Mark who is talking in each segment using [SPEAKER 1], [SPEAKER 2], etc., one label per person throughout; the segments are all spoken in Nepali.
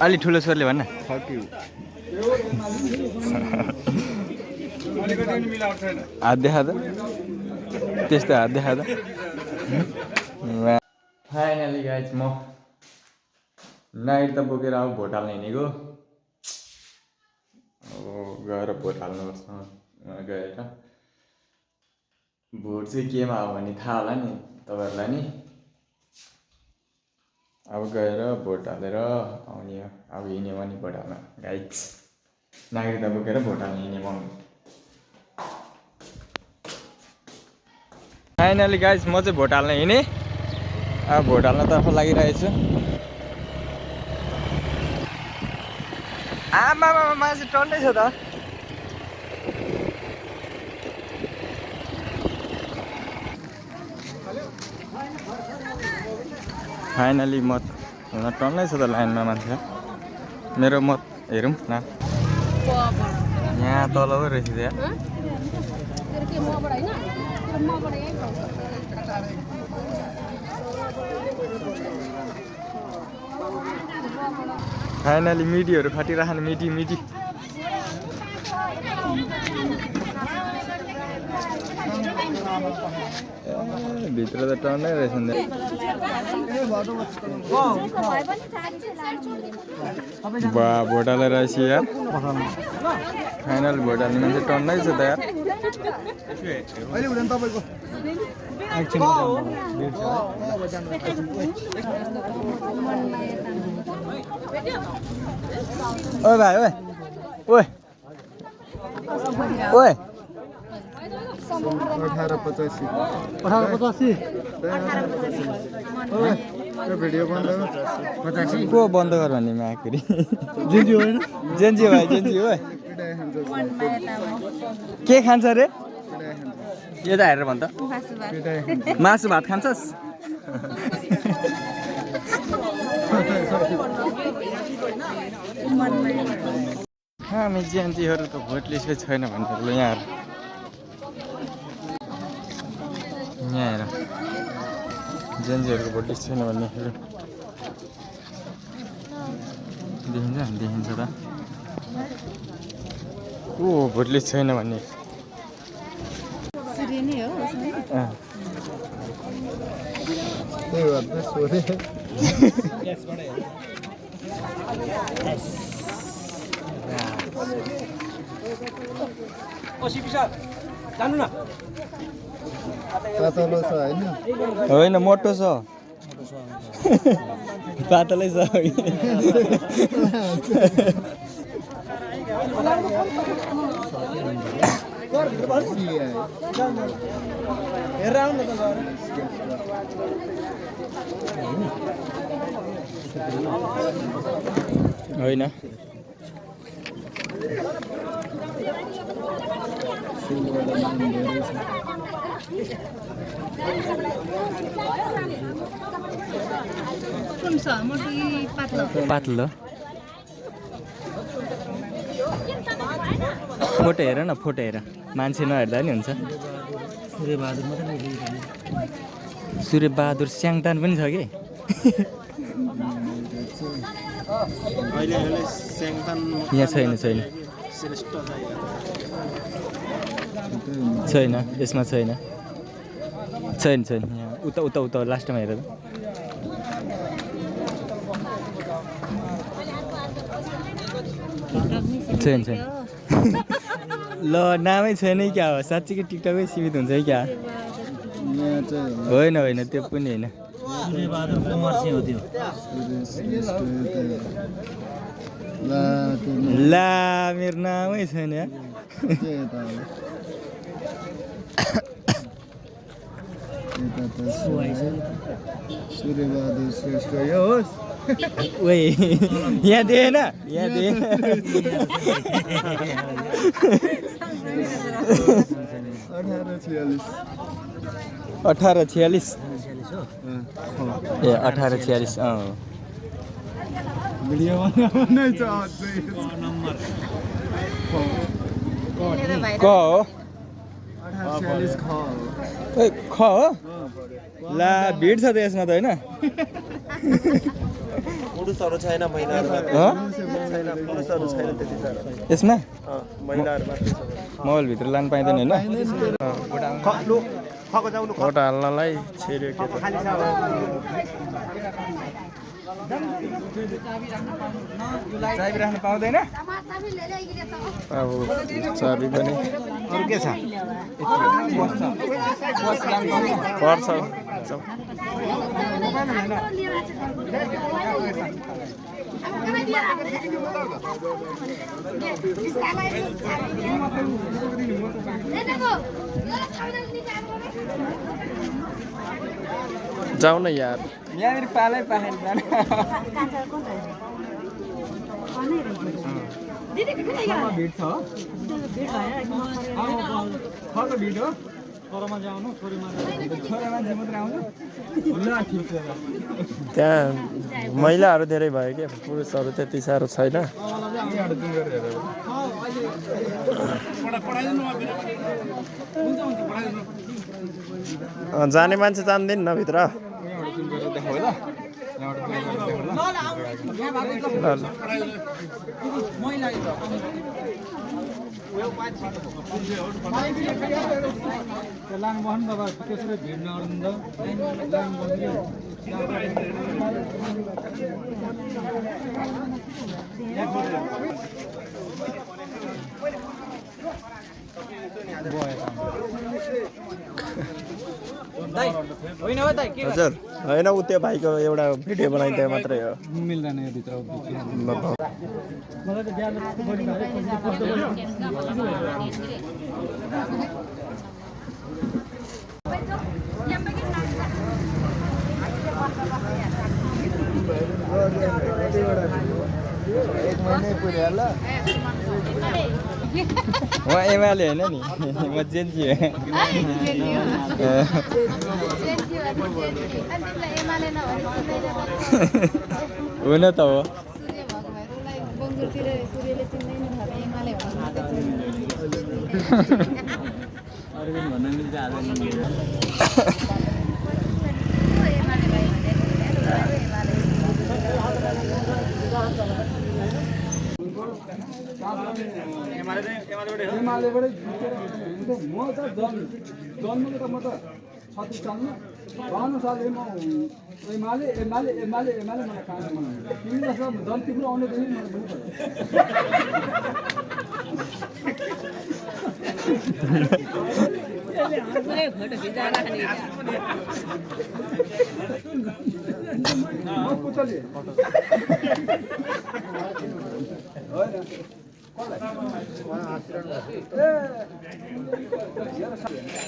[SPEAKER 1] अलि ठुलो स्वरले भन्न हात देखा त त्यस्तो हात देखा त फाइनली गाइज म नाइट त बोकेर अब भोट हाल्न हिँडेको अब गएर भोट हाल्नुपर्छ गएर भोट चाहिँ केमा हो भने थाहा होला नि तपाईँहरूलाई नि अब गएर भोट हालेर आउने हो अब हिँड्यो भने भोट हाल्न गाइज नागरिकता बोकेर भोट हाल्न हिँड्ने म फाइनली गाइज म चाहिँ भोट हाल्न हिँडेँ अब भोट हाल्नतर्फ लागिरहेको छु आमामा मान्छे टन्नै छ त फाइनली मत हुन टन्नै छ त लाइनमा मान्छे मेरो मत हेरौँ न यहाँ तल पो रहेछ त्यहाँ फाइनली मिडीहरू खटिराख्नु मिडी भित्र त टन्नै रहेछ नि बा भोट हालेर रहेछ यार फाइनल भोट हाल्ने मान्छे टन्नै छ त यार ओए भाइ ओए ओए ओए 1885 भिडियो बन्द को बन्द गर भन्ने माखेरि जेन्जी होइन जेन्जी भाइ जेन्जी ओए के खान्छ रे यता हेरेर भन् त मासु भात खान्छस् हामी जेन्जीहरू त भोट लिएकै छैन भनेर यहाँ हेर जेन्जीहरूको भोट लिस्ट छैन भन्ने देखिन्छ त को भोट लिस्ट छैन भन्ने होइन मोटो छ पातलै छ होइन पातलो फोटो हेर न फोटो हेर मान्छे नहेर्दा नि हुन्छ सूर्यबहादुर स्याङतान पनि छ कि यहाँ छैन यसमा छैन यहाँ उता लास्टमा हेर छैन ल नामै छैन क्या हो साँच्चीकै टिकटकै सीमित हुन्छ है क्या होइन त्यो पनि होइन ला मेरो नामै छैन सूर्यबहादुर श्रेष्ठ यो होस् यहाँ दिएन 1846 ए 1846 क हो ख हो ला भिड छ त यसमा त होइन
[SPEAKER 2] पुरुषहरू छैन महिलाहरू मात्रै छैन पुरुषहरू छैन त्यति साह्रो
[SPEAKER 1] यसमा
[SPEAKER 2] महिलाहरू मात्रै छ
[SPEAKER 1] मोबाइलभित्र लानु पाइँदैन होइन फोटो हाल्नलाई छिर्यो के चाबी राख्न पाउँदैन अब चाबी पनि अरू के छ पर्छ जाऊ न यार यहाँनिर पालै पाएन भिड छ भिड हो
[SPEAKER 2] त्यहाँ महिलाहरू धेरै भयो क्या पुरुषहरू त्यति साह्रो छैन जाने मान्छे जान्दैन न भित्र हजुर होइन उ त्यो भाइको एउटा भिडियो बनाइदियो मात्रै हो
[SPEAKER 1] मिल्दैन यो भित्र वहाँ एमाले होइन नि म जेन्जी हुन त हो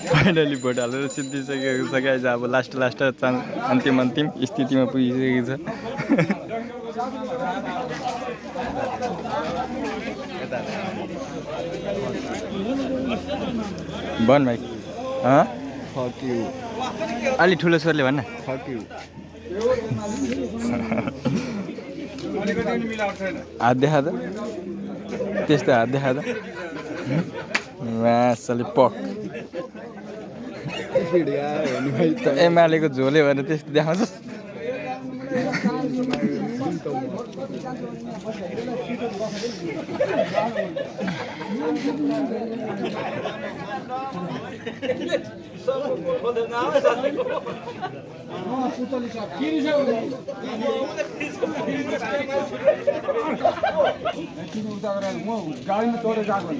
[SPEAKER 1] फाइनली भोट हालेर सिद्धिसकेको छ गाइज अब लास्ट अन्तिम स्थितिमा पुगिसकेको छ भन भाइ अलि ठुलो स्वरले भन्न हात देखा त त्यस्तो हात देखा त मासले पक एमालेको झोले भनेर त्यस्तो देखाउँछ
[SPEAKER 3] गाडीमा चढेर गएको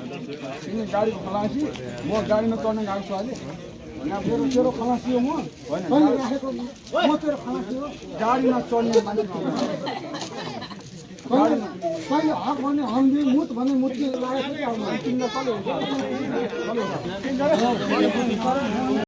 [SPEAKER 3] गाडीको खलासी म गाडीमा चढ्न गएको छु अहिले तेरो खलासी हो म तेरो खलासी हो गाडीमा चढ्ने मान्छे कहिले हक भन्ने हम्दी मुत भन्ने मुतले लागेको